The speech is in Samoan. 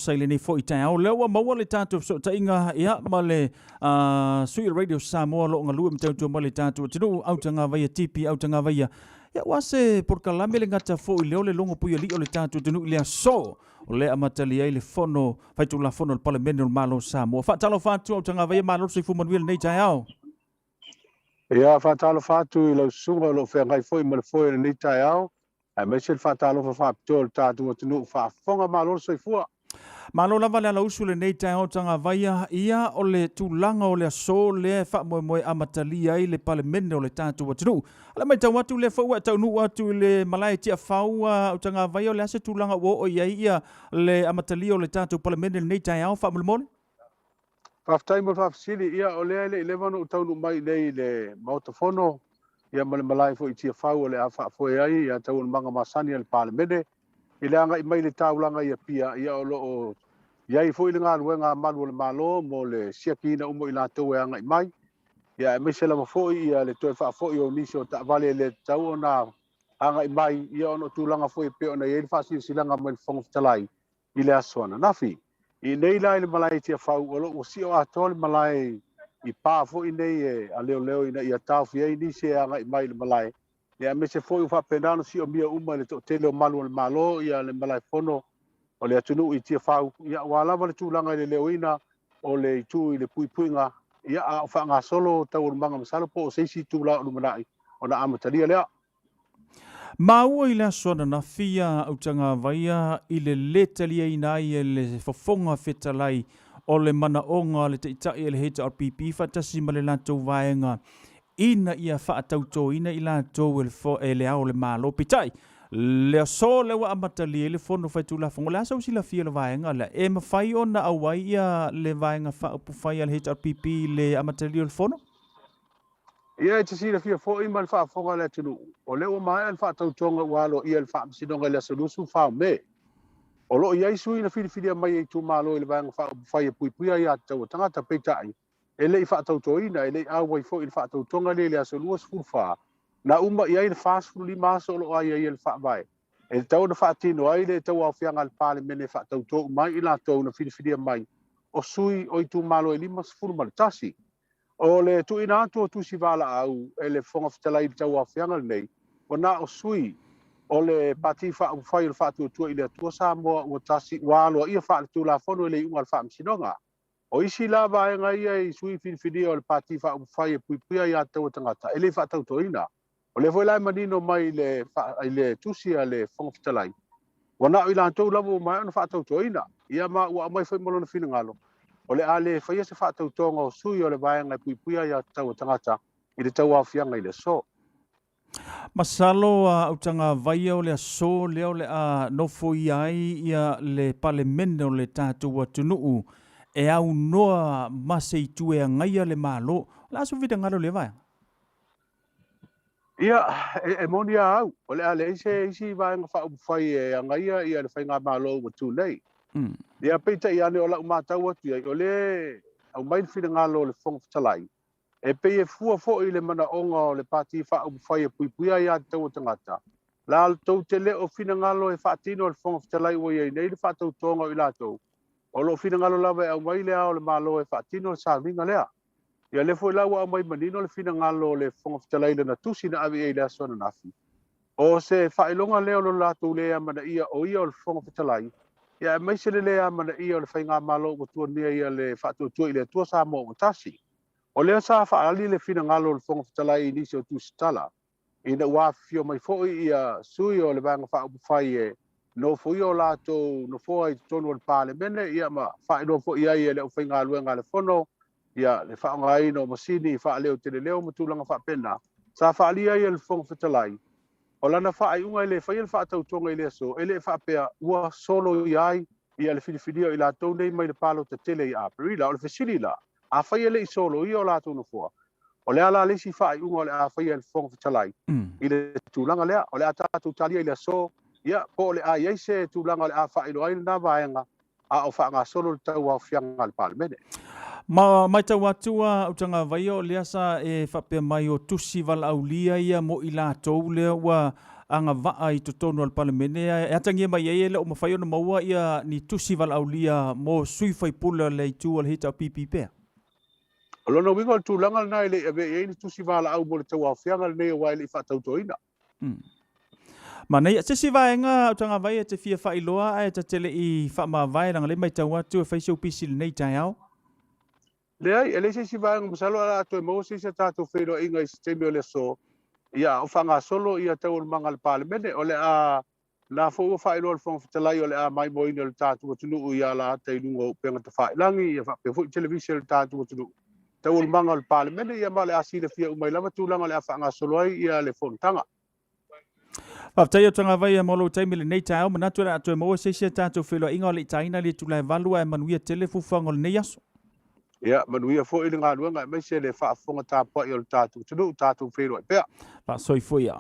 Sa i lenei foi taeao lea ua maua le tatou fesootaiga ia ma le sui o Radio Samoa o lo o galue ma tautua mai le tatou atunuu Autagavaia TP Autagavaia ia ua se polokalame le gata foi lea o le logo puialii o le tatou atunuu i le aso o lea amatalia ai le fono faitulafono o le Palemene o le Malo o Samoa. Faatalofa atu Autagavaia, malo le soifua manuia lenei taeao. Ia, faatalofa atu i lau susuga o lo o feagai foi ma le foe o lenei taeao, aemaise le faatalofa faapitoa o le tatou atunuu faafofoga. Malo le soifua. Malo lava le alausu i lenei taeao Tagavaia. Ia, o le tulaga o le aso lea e faamoemoe amatalia ai le Palemene o le tatou atunuu. O le matau atu lea foi ua e taunuu atu i le malae Tiafau a Tagavaia, o le a se tulaga ua oo i ai ia le amatalia o le tatou Palemene i lenei taeao faamolemole? Faafetai mo le faafesili. Ia, o lea e le i leva ona ou taunuu mai i inei i le Maota Fono, ia ma le malae foi i Tiafau o le a faafoe ai ia taualumaga masani a le Palemene. I le agai mai i le taulaga i Apia, ia o lo o i ai foi le galuega a malu o le Malo mo le siakiina uma o i latou e agai mai, ia aemaise lava foi ia le toe faafoi o nisi o taavale e le tatau ona agai mai, ia ona o tulaga foi e pei ona i ai le faasilasilaga mai le Fofoga Fetalai i le aso ananafi. I nei la i le malae i Tiafau, o lo o ua sio atoa le malae i pa foi nei e a leoleo ina ia taofi ai nisi e agai mai i le malae, ia aemaise foi ua faapena ona siomia uma e le toatele o malu o le Malo ia le malae fono o le atunuu i Tiafau, ia aua lava le tulaga i le leoina o le itu i le puipuiga, ia a o faagasolo taualumaga masalo po o se isi itula o lumanai ona amatalia lea. Maua i le aso ananafi a Autagavaia i le lē taliaina ai e le Fofoga Fetalai o le manaoga a le Taitai a le HRPP faatasi ma le latou vaega ina ia faatautoina i latou e le Ao o le Malo. Peitai, le aso lea ua amatalia ai le Fono Faitulafono, o le a sau silafia o le vaega lea? E mafai ona auai ia le Vaega Faaupufai a le HRPP i le amatalia o le Fono? Ia, e te silafia foi ma le faafofoga a le atunuu, o lea ua maea le faatautoga ua aloaia e le Faamasinoga i le aso 24 o Me. O lo o i ai sui na filifilia mai e itumalo i le Vaega Faaupufai e Puipuia Aiatatau a Tagata, peitai, e le i faatautoina, e le i auai foi i le faatautoga lea i le aso 24, na uma i ai le 45 aso o lo o aiaia e le Faavae e tatau ona faatino ai le tauaofiaga a le Palemene e faatauto uma ai i latou na filifilia mai o sui o itumalo e 51. O le tuuina atu o tusi valaau e le Fofoga Fetalai i le tauaofiaga lenei, ua na o sui o le Pati Faaupufai o le Faatuatua i le Atua Samoa ua tasi ua aloaia faaletulafono i le iuga a le Faamasinoga. O isi la vaega ia i sui filifilia o le Pati Faaupufai e puipuia aiatatau a tagata e le i faatautoina. O lea foi la e manino mai i le, i le tusi a le Fofoga Fetalai, ua na o i latou lava ua maea ona faatautoina, ia ma ua aumai foi ma lona finagalo, o le a le faia se faatautoga o sui o le vaega e puipuia aiatatau a tagata i le tauaofiaga i le aso. Masalo a Autagavaia o le aso lea o le a nofoia ai ia le Palemene o le tatou atunuu e aunoa ma se itu e agaia le Malo. O le a sou finagalo i lea vaega? Ia, e moni a au, o le a leai se isi vaega faaupufai e agaia ia le faigamalo ua tu nei. Ia, peitai ane o lau matau atu i ai, o lea e aumai le finagalo o le Fofoga Fetalai, e pei e fua foi i le manaoga o le Pati Faaupufai e puipuia aiatatau a tagata, latou te le o finagalo e faatino e le Fofoga Fetalai ua i ai nei le faatautoga o i latou, o lo o finagalo lava e aumai le Ao o le Malo e faatino le sauniga lea. Ia lea foi la ua aumai manino le finagalo o le Fofoga Fetalai i lana tusi na ave i ai i le aso ananafi. O se faailoga lea o lo latou le amanaia o ia o le Fofoga Fetalai, ia aemaise le le amanaia o le faigamalo ua tuania ia le Faatuatua i le Atua Samoa ua Tasi. O lea sa faaali le finagalo o le Fofoga Fetalai i nisi o tusitala, ina ua afifio mai foi ia sui o le Vaega Faaupufai e nofoia o latou nofoa i totonu o le Palemene, ia ma faailoa foi i ai e le aufaigaluega a le Fono ia le faaaogaina o masini faaleoteleleo ma tulaga faapena. Sa faaalia ai e le Fofoga Fetalai, o lana faaiuga e le faia le faatautoga i le aso, e le faapea ua soloia ai ia le filifilia o i latou nei mai le palota tele ia Aperila. O le fesili la, afai e le i soloia o latou nofoa, o le a la le isi faaiuga o le a faia e le Fofoga Fetalai i le tulaga lea? O le a tatou talia i le aso, ia, po o le a i ai se tulaga o le a faailoa ai lena vaega a o faagasolo le tauaofiaga a le Palemene. Ma matau atu a Utagavaia o lea sa e faapea mai o tusi valaaulia ia mo i latou lea ua agavaa i totonu o le Palemene e atagia mai ai e le o mafai ona maua ia ni tusi valaaulia mo sui faipule o le itu o le HRPP pea? O lona uiga o le tulaga lena e le i avea i ai ni tusi valaau mo le tauaofiaga lenei aua e le i faatautoina. Manaia. Se isi vaega Utagavai e te fia faailoa ae ta te le i faamavae leaga lea e matau atu e fai si ou pisi i lenei taeao. Leai, e leai se isi vaega masalo o le a toe maua se isi a tatou feiloaiga i se taimi o le aso, ia a o faagasolo ia taualumaga a le Palemene. O le a la foi ua faailoa e le Fofoga Fetalai o le a maimoaina e le tatou atunuu i alaata i luga o upega tafailagi ia faapea foi televise a le tatou atunuu taualumaga o le Palemene ia ma o le a silafia uma ai lava tulaga o le a faagasolo ai ia le fonotaga. Faafetai atu Tagavaia mo lou taimi i lenei taeao. Manatu o le a toe maua se isi a tatou feiloaiga o le i taina le itula e 8 ae manuia tele fuafuaga o lenei aso. Ia, manuia foi le galuega aemaise le faafofoga tapuai a lo tatou atunuu, tatou feiloai pea. Faasoifua ia.